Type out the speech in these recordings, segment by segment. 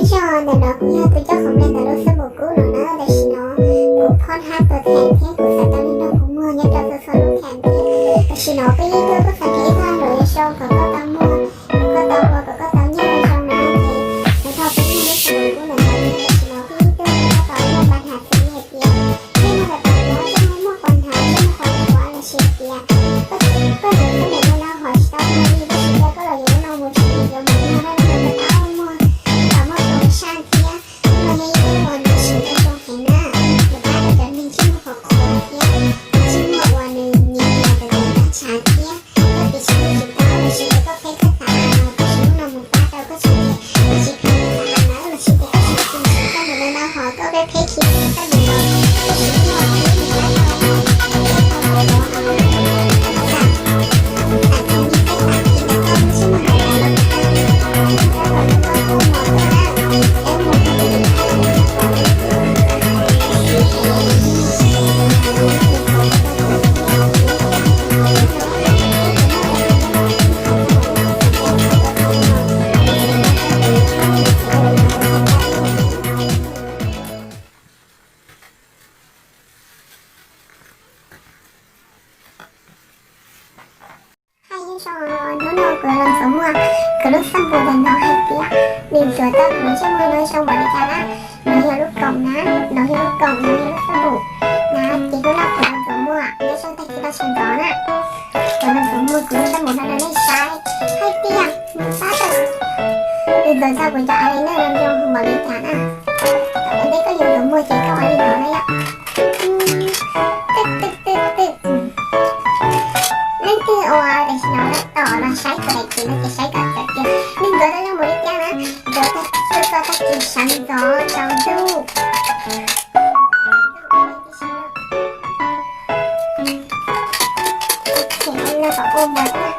Zog ntawm no kuv yog tus coj qhov nplej ntawm lub xab npum kub no na, tam sim no kuv phob hab tua tham thiab kuv xav tau li no kuv muag nyob rau txhua txhua lub tham thiab. Tam sim no peb ib tug kuj xav kev ib tug hluas yuav zoo kom koj tau muag, kom koj tau ua, kom koj tau nyiaj zoo na ces kuv thov peb muag lub xab npum kub ntawm no, tam sim no peb ib tug koj tau muag npa nham xws li hais tias peb muag lawm pab yuav, peb muag quas hnav, peb muag quas hnav los sis hais tias koj, koj yuav xab npum no no ho tsis tau muag li, tab sis koj los yuav no mus tsis yuav mus no na, koj tau muag, tau muag qhov sab thiab. Muag yog ib tug uas nws siv tau zoo heev na, nws pab rau cov neeg tsis muaj qhov qhuav thiab, tsis muaj uas nws nyiam nyiam ntawm ntawm tag tshav thiab, koj tiv siv tsis tau los sis tias koj pheej koj xav no, tab sis hnub no mus pab tau koj tsis nyiam, tab sis pheej koj xav no los sis tias koj siv tsis tau ntawm no no ho koj pheej pheej khi koj ntawm no, koj siv muag thiab nws pab tau, pab tau koj, pab tau koj. Hais zoo, hnub no kuv los ntxuav muag kuv lub xab npum ntawm no hais tias nws ntxuav tau kuv lub ntsej muag no zoo npaum li cas na. No yog lub koom na, no yog lub koom, no yog lub xab npum na. Ces hnub no kuv los ntxuav muag nyob rau tag kis no sawv ntxov na, kuv los ntxuav muag kuv lub xab npum no rau nej saib hais tias nws pab tau, nws ntxuav tau kuv cov eyeliner no zoo npaum li cas na. Ua ntej koj yuav ntxuav muag ces koj ua li no na yom. Twb twb twb twb Leej twg uas tam sim no tab tom los saib kuv daim tiv no ces saib kom txawm tias nws ntxuav tau zoo npaum li cas na. Ntxuav tag txhua txhua tag kis sawv ntxov tsaus ntuj. Ces no kom ua mov thiab.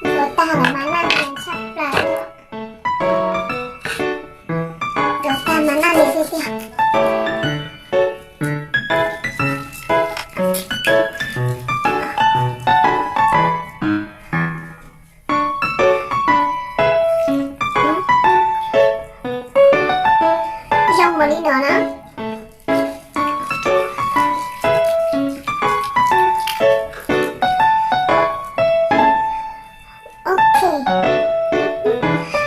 Ntxuav tag lawm mas laj nyiam tshaj plaws. Ntxuav tag mas laj nyiam tiag tiag. Zoo npaum li no na. Ok.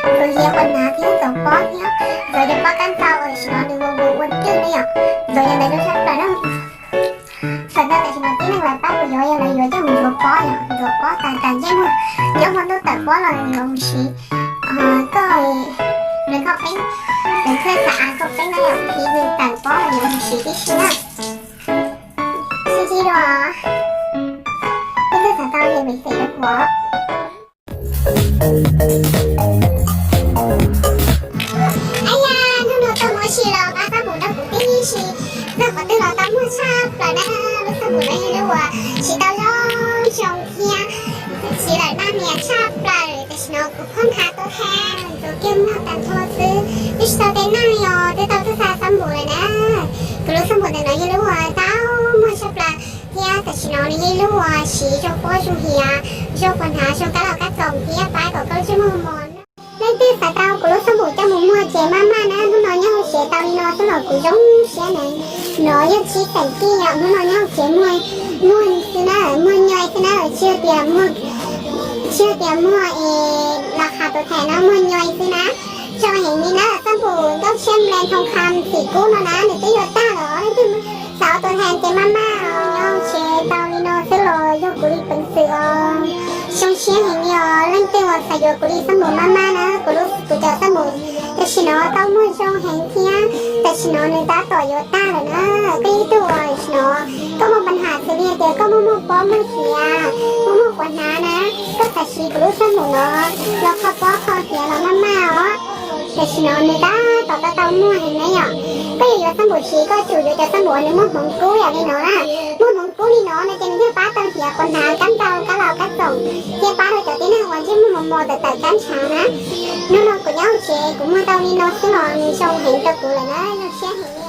Ntxuav hiav quas hnav thiab ntxuav pob thiab, ntxuav cov pob kab ntxau uas tam sim no nws mus mus ua twj ne yom. Ntxuav cov ntawd zoo tshaj plaws na. Thaum ntawd tam sim no tib neeg lawv pab kuv yuav yog lawv yuav coj mus ntxuav pob yom, ntxuav pob tas tas ntsej muag, nyob hmo ntuj tawm pob los yuav mus siv. Koj, lawv koj peeb, lawv thiaj xav av koj peeb na yom, thiv nws tawm pob los yuav mus siv tib si na. Sib ntsib dua, ib tug xav tau ces pem xem rau kuv. Ab yam, hnub no tau mus ua si los pab xab npum rau kuv tib si, txog qhov twg los tau muag tshaj plaws na. Lub xab npum no yog lub uas siv tau zoo zoo thiab siv lawm naj nias tshaj plaws. Tam sim no kuv phob hnav tuaj tag, ntxuav kiag muag tag nrho xwb, twb tsis tau tej naj os, twb tau tuaj xa xab npum lawm na. Kuv lub xab npum ntawm no yog lub uas tau muag tshaj plaws thiab tam sim no nws yog ib lub uas siv zoo pob zoo hiav, zoo quas hnav, zoo kab laus kab txoom thiab pab kom koj lub ntsej muag mos. Leej twg xav tau kuv lub xab npum coj mus muag ces maj maj na, hnub no nyob hauv tsev tau li no xwb los kuv zoo siab na. No yog tsib xeem kij yom, hnub no nyob hauv tsev muag, muag xwb na, muag nyoi xwb na, tsis yog tias muag, tsis yog tias muag es los qha tus tham no, muag nyoi xwb na. Zoo heev li na, xab npum nkauj tshiab nples thoo kham xim kub no na, nws twb yuav tag lawm, leej twg xav ua tus tham ces maj maj os. Nyob hauv tsev tau li no xwb los yog kuv li peev xwm os. Zoo siab heev li os, leej twg uas xav yuav kuv li xab npum maj maj na, kuv lub, kuv cov xab npum tam sim no tau muag zoo heev thiab, tam sim no nws tab tom yuav tag lawm na. Koj ib tug uas tam sim no koj muaj pab ham xws li tias koj muaj muaj pob muaj hiav, muaj muaj quas hnav na, koj xav siv kuv lub xab npum no los kho pob kho hiav los maj maj os. Tam sim no nws tab tom tau tau muag heev na yom. Koj yuav yuav xab npum siv koj tsum yuav cov xab npum uas nws muaj hmoov kub yam li no na. Muaj hmoov kub li no no ces nws thiaj pab tau hiav quas hnav kab ntxau kab laus kab txoom, thiaj pab rau cov tib neeg uas ntsej muag mos mos tawm tawm kab ntshav na. Hnub no kuv nyob hauv tsev kuv muag tau li no xwb los nws zoo heev rau kuv lawm na, zoo siab heev li.